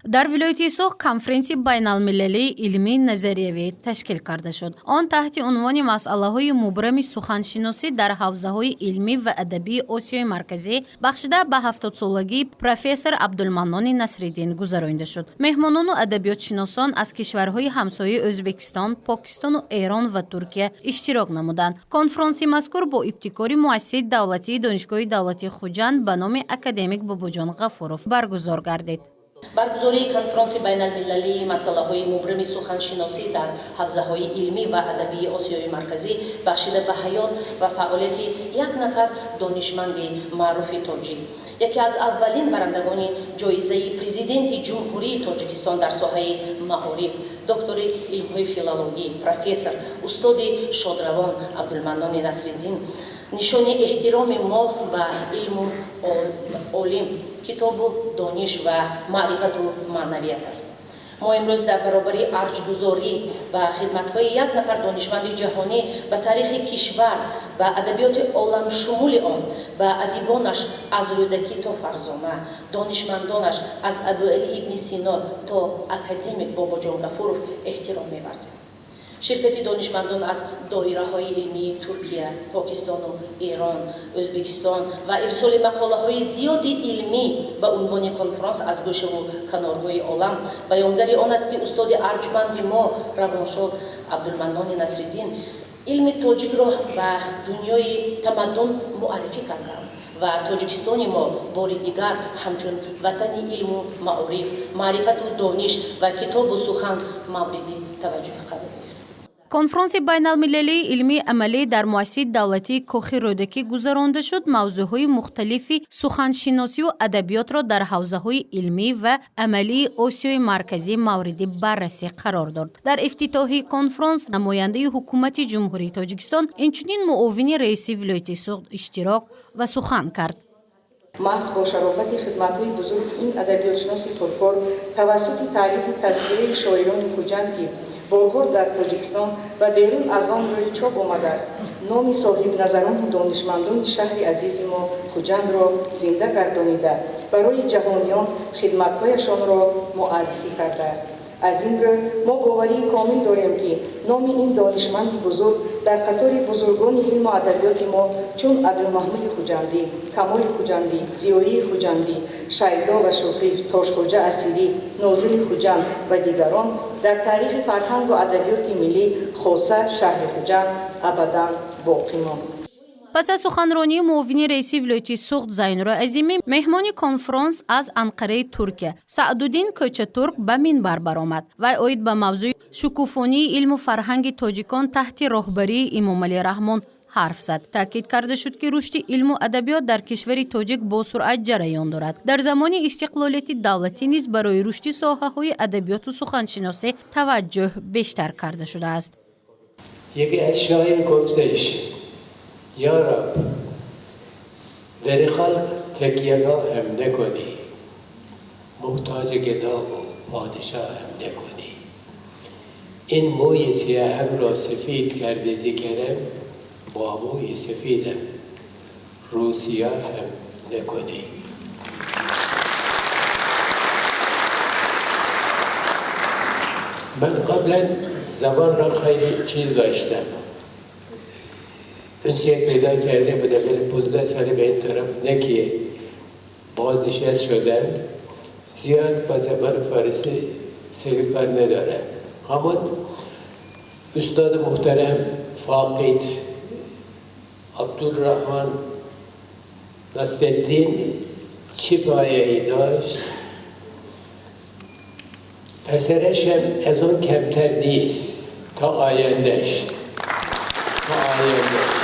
Дар вилояти Суғд конференсияи байналмилалии илмии назариявӣ ташкил карда шуд. Он таҳти унвони «Масъалаҳои мубрами суханшиносӣ дар ҳавзаҳои илмӣ ва адабии Осиёи Марказӣ», бахшида ба 70-солагии профессор Абдулманнони Насриддин гузаронида шуд. Меҳмонону адабиётшиносон аз кишварҳои ҳамсояи Ӯзбекистон, Покистону Эрон ва Туркия иштирок намуданд. Конфронси мазкур бо ибтикори Муассисаи давлатии Донишгоҳи давлатии Хуҷанд ба номи академик Бобоҷон Ғафуров баргузор гардид. Баргузории конфронси байналмилалии масъалаҳои мубрами суханшиносӣ дар ҳавзаҳои илмӣ ва адабии Осиёи Марказӣ, бахшида ба ҳаёт ва фаъолияти як нафар донишманди маъруфи тоҷик, яке аз аввалин барандагони ҷоизаи Президенти Ҷумҳурии Тоҷикистон дар соҳаи маориф, доктори илмҳои филологӣ, профессор, устоди шодравон Абдулманнони Насриддин, нишони эҳтироми мо ба илму олим, китобу дониш ва маърифату маънавият аст. Мо имрӯз дар баробари арҷгузорӣ ба хидматҳои як нафар донишманди ҷаҳонӣ ба таърихи кишвар, ба адабиёти оламшумули он, ба адибонаш аз Рӯдакӣ то Фарзона, донишмандонаш аз Абуалӣ ибни Сино то академик Бобоҷон Ғафуров эҳтиром меварзем. Ширкати донишмандон аз доираҳои илмии Туркия, Покистону Эрон, Ӯзбекистон ва ирсоли мақолаҳои зиёди илмӣ ба унвони конфронс аз гӯшаву канорҳои олам баёнгари он аст, ки устоди арҷманди мо, равоншод Абдулманнони Насриддин, илми тоҷикро ба дунёи тамаддун муаррифӣ карданд ва Тоҷикистони мо бори дигар ҳамчун ватани илму маориф, маърифату дониш ва китобу сухан мавриди таваҷҷӯҳ қарор гирифт. Конфронси байналмилалии илмии амалӣ дар Муассисаи давлатии Кохи Рӯдакӣ гузаронда шуд. Мавзӯъҳои мухталифи суханшиносию адабиётро дар ҳавзаҳои илмӣ ва амалии Осиёи Марказӣ мавриди баррасӣ қарор дод. Дар ифтитоҳи конфронс намояндаи Ҳукумати Ҷумҳурии Тоҷикистон, инчунин муовини раиси вилояти Суғд иштирок ва сухан кард. Маҳз бо шарофати хидматҳои бузурги ин адабиётшиноси пуркор тавассути таълифи Тазкираи шоирони Хуҷанд, ки борҳо дар Тоҷикистон ва берун аз он рӯи чоп омадааст, номи соҳибназарону донишмандони шаҳри азизи мо Хуҷандро зинда гардонида, барои ҷаҳониён хидматҳояшонро муаррифӣ кардааст. Аз ин рӯ мо боварии комил дорем, ки номи ин донишманди бузург дар қатори бузургони илму адабиёти мо чун Абдумаҳмуди Хуҷандӣ, Камоли Хуҷандӣ, Зиёии Хуҷандӣ, Шайдо ва Шӯхӣ, Тошхоҷа Асирӣ, Нозили Хуҷанд ва дигарон дар таърихи фарҳангу адабиёти миллӣ, хоса шаҳри Хуҷанд, абадан боқӣ монд. Пас аз суханронии муовини раиси вилояти Суғд Зайнуро Азимӣ, меҳмони конфронс аз Анқараи Туркия Саъдуддин Кӯчатурк ба минбар баромад. Вай оид ба мавзӯи шукуфонии илму фарҳанги тоҷикон таҳти роҳбарии Эмомалӣ Раҳмон ҳарф зад. Таъкид карда шуд, ки рушди илму адабиёт дар кишвари тоҷик бо суръат ҷараён дорад. Дар замони истиқлолияти давлатӣ низ барои рушди соҳаҳои адабиёту суханшиносӣ таваҷҷӯҳ бештар карда шудааст. یکی از شاعر گفتش: یا رب، در خلق تکیهگاهم نکنی، محتاج گدا و پادشاهم نکنی. این موی سیاهم را سفید کرده ز کرم، با موی سفیدم روسیاهم نکنی. من قبلا زبان را خیلی چیز داشتم، انسیت پیدا کرده بودم، ولی 15 سال به این طرف نکیه بازنشست شدم، زیاد با زبان فارسی سر کار ندارم. همون استاد محترم فاقد عبدالرحمن نصرالدین چه پایه‌ای داشت، پسرشم از اون کمتر نیست تا آیندهش، تا آیندهش.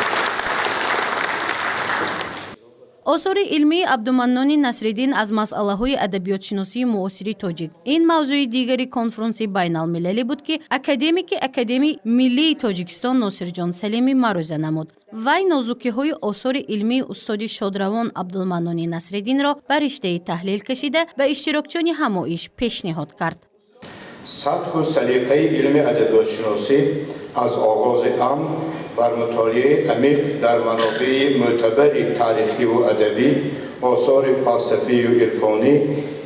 Осори илмии Абдуманнони Насриддин аз масъалаҳои адабиётшиносии муосири тоҷик — ин мавзӯи дигари конфронси байналмилалӣ буд, ки академики Академияи миллии Тоҷикистон Носирҷон Салимӣ маърӯза намуд. Вай нозукиҳои осори илмии устоди шодравон Абдулманнони Насриддинро ба риштаи таҳлил кашида, ба иштирокчиёни ҳамоиш пешниҳод кард. Сатҳу салиқаи илми адабиётшиносӣ аз оғози амр бар мутолиаи амиқ дар манобеи мӯътабари таърихиву адабӣ Осори фалсафию ирфонӣ,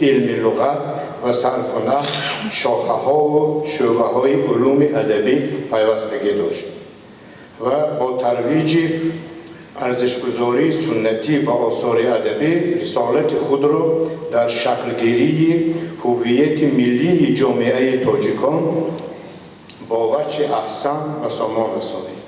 илми луғат ва сарфу наҳв, шохаҳову шӯъбаҳои улуми адабӣ пайвастагӣ дошт ва бо тарвиҷи арзишгузории суннатӣ ба осори адабӣ рисолати худро дар шаклгирии ҳуввияти миллии ҷомеаи тоҷикон бо ваҷҳи аҳсан ба сомон расонид.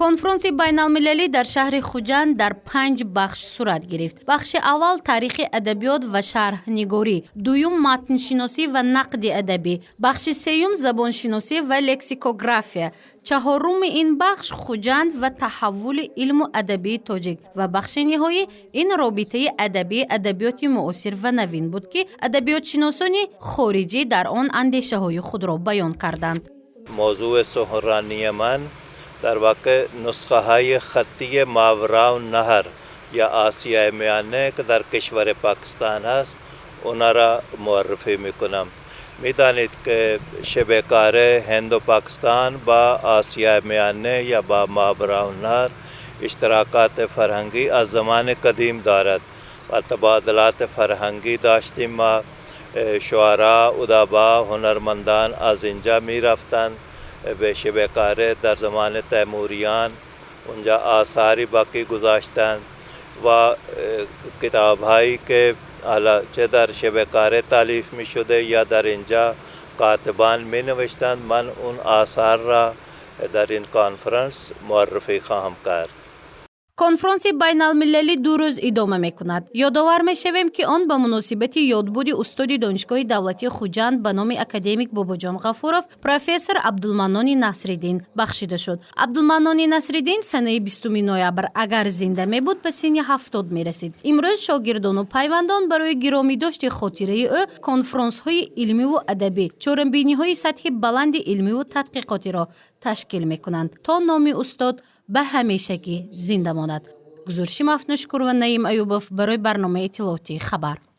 Конфронси байналмилалӣ дар шаҳри Хуҷанд дар панҷ бахш сурат гирифт. Бахши аввал таърихи адабиёт ва шарҳнигорӣ, дуюм матншиносӣ ва нақди адабӣ, бахши сеюм забоншиносӣ ва лексикография, чаҳоруми ин бахш Хуҷанд ва таҳаввули илму адабии тоҷик ва бахши ниҳоӣ ин робитаи адабии адабиёти муосир ва навин буд, ки адабиётшиносони хориҷӣ дар он андешаҳои худро баён карданд. موضوع سخنرانی من در واقع نسخه های خطی ماوراءالنهر یا آسیای میانه که در کشور پاکستان هست، اونا را معرفی میکنم. میدانید که شبه قاره هند و پاکستان با آسیای میانه یا با ماوراءالنهر اشتراکات فرهنگی از زمان قدیم دارد و تبادلات فرهنگی داشتیم. ما شعرا، ادبا، هنرمندان از اینجا می رفتند به شبه قاره. در زمان تیموریان اونجا آثاری باقی گذاشتند و کتاب هایی که حالا چه در شبه قاره تالیف می شده یا در اینجا کاتبان می نوشتند، من اون آثار را در این کنفرانس معرفی خواهم کرد. Конфронси байналмилалӣ 2 рӯз идома мекунад. Ёдовар мешавем, ки он ба муносибати ёдбуди устоди Донишгоҳи давлатии Хуҷанд ба номи академик Бобоҷон Ғафуров, профессор Абдулманнони Насриддин бахшида шуд. Абдулманнони Насриддин санаи 20 ноябр агар зинда мебуд, ба синни 70 мерасид. Имрӯз шогирдону пайвандон барои гиромӣ дошти хотираи ӯ конфронсҳои илмиву адабӣ, чорабиниҳои сатҳи баланди илмиву тадқиқотиро ташкил мекунанд, то номи устод ба ҳамешагӣ зинда монад. Гузориши Мафнушкур ва Наим Аюбов барои барномаи иттилоотии «Хабар».